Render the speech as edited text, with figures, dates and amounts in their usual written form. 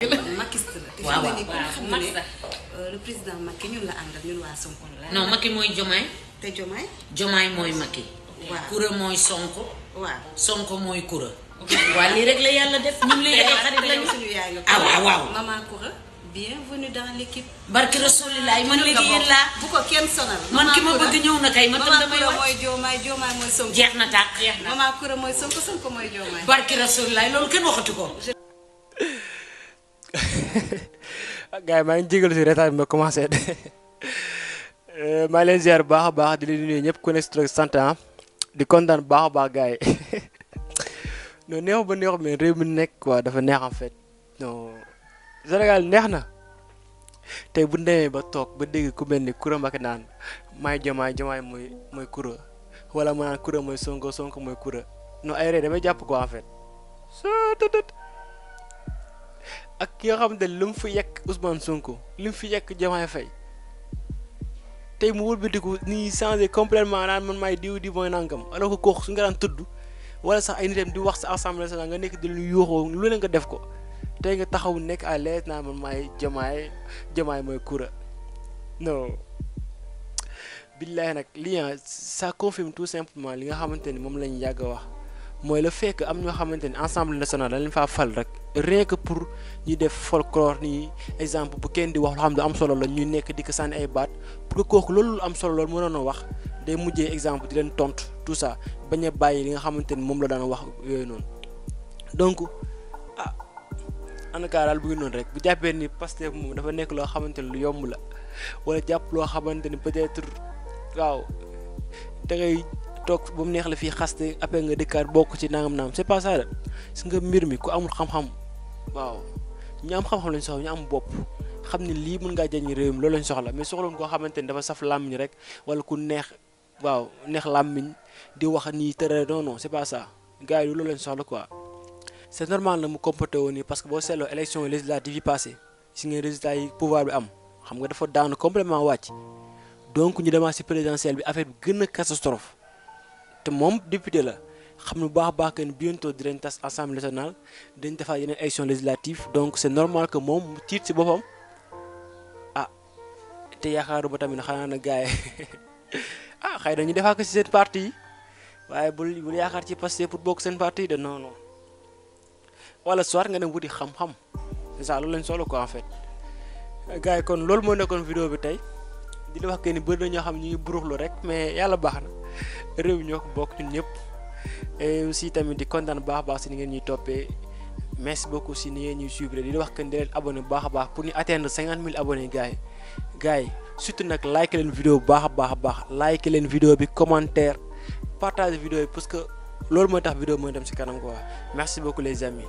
makiste la. waaw waaw le président Macky ñun la àndal ñun waa Sonko. non Macky mooy Diomaye. te Diomaye. Diomaye mooy Macky. waaw Koura mooy Sonko. waaw Sonko mooy Koura. waaw lii rek la yàlla def ñun lii ay xarit lañu. suñu yaay la. ah waaw waaw. maman Koura bienvenue dans l'équipe. barki Rasulilaay man léegi yéen laa. bu ko kenn sonal. man ki ma bëgg ñëw na kay ma tam damay maman Koura wax. mooy Diomaye Diomaye mooy Sonko. jeex na tàkk jeex na. maman Koura mooy Sonko Sonko mooy Diomaye. barki Rasulilaay loolu kenn waxatu ko. gars yi maa ngi jégalu si retard bi ma commencé maa ngi leen ziar bu baax a baax di leen nuyu ñëpp ku nekk si tur sant di kontaan bu baax a baax gars yi non neexu ba neexu mais réew mi nekk quoi dafa neex en fait non Sénégal neex na tey bu ñu demee ba toog ba dégg ku mel ni Koura Mbacké naan maay Diomaye Diomaye mooy Koura wala ma naan Koura mooy Sonko Sonko mooy Koura non ay ree damay jàpp quoi en fait ak ki nga xamante ne lu mu fi yekk Ousmane Sonko lu mu fi yekk Diomaye Faye tey mu wëlbatiku nii changé complètement naan man maay diw mooy nangam alors que kooku su nga daan tudd wala sax ay nitam di wax sa assemblée nationale nga nekk di lu yuuxoo lu leen nga def ko tey nga taxaw nekk à l'aise naan man maay Diomaye mooy Koura non billahi nag lii ça confirme tout simplement li nga xamante ni moom lañu yàgg a wax mooy le fait que am ñoo xamante ni assemblée nationale dañ leen faa fal rek rien que pour ñu def folklore nii exemple bu kenn di wax loo xam ne am solo la ñuy nekk di ko sànni ay baat pour que kooku loolu am solo loolu mënoon a wax day mujjee exemple di leen tontu tout ça bañ a bàyyi li nga xamante ni moom la daan wax yooyu noonu donc en tout cas daal bu ngi noonu rek bu jàppee ni Pastef moom dafa nekk loo xamante ni lu yomb la wala jàpp loo xamante ni peut-être waaw da ngay toog ba mu neex la fii xaste après nga dëkkaat bokk ci nangam naam c'est pas ça de si nga mbir mi ku amul xam-xam waaw ñu am xam-xam lañ soxla ñu am bopp xam ne lii mën ngaa jëriñ réew mi loolu lañ soxla mais soxloon koo xamante ni dafa saf làmmiñ rek wala ku neex waaw neex làmmiñ di wax nii tëra non c'est pas ça gars yi loolu lañ soxla quoi c'est normal na mu comporté woon nii parce que boo seetloo élection législative yi passé si ngeen résultat yi pouvoir bi am xam nga dafa daanu complètement wàcc donc ñu demaat si présidentielle bi affaire bi gën a catastrophe te moom député la xam ne bu baax a baax que ni bientôt dinañ tas assemblée nationale dañ defaat yeneen élection législative donc c'est normal que moom mu tiit si boppam te yaakaaru ba tamit xanaa na gars yi xëy na ñu defaat ko si seen parti yi waaye bul yaakaar ci Pastef pour bokk seen parti yi de non wala soit nga dem wuti xam-xam c'est ça loolu lañ soxla quoi en fait gars yi kon loolu moo nekkoon vidéo bi tey di la wax que ni bëri na ñoo xam ñu ngi buruxlu rek mais yàlla baax na réew ñoo ko bokk ñun ñëpp et aussi tamit di kontaan baax a baax si ni ngeen ñuy toppee merci beaucoup si ni ngeen ñuy suivre di la wax que ni di leen abonné bu baax a baax pour ñu atteindre 50 000 abonnés gars yi surtout nag like leen vidéo bu baax a baax like leen vidéo bi commentaire partage vidéo bi parce que loolu mooy tax vidéo mooy dem si kanam quoi merci beaucoup les amis.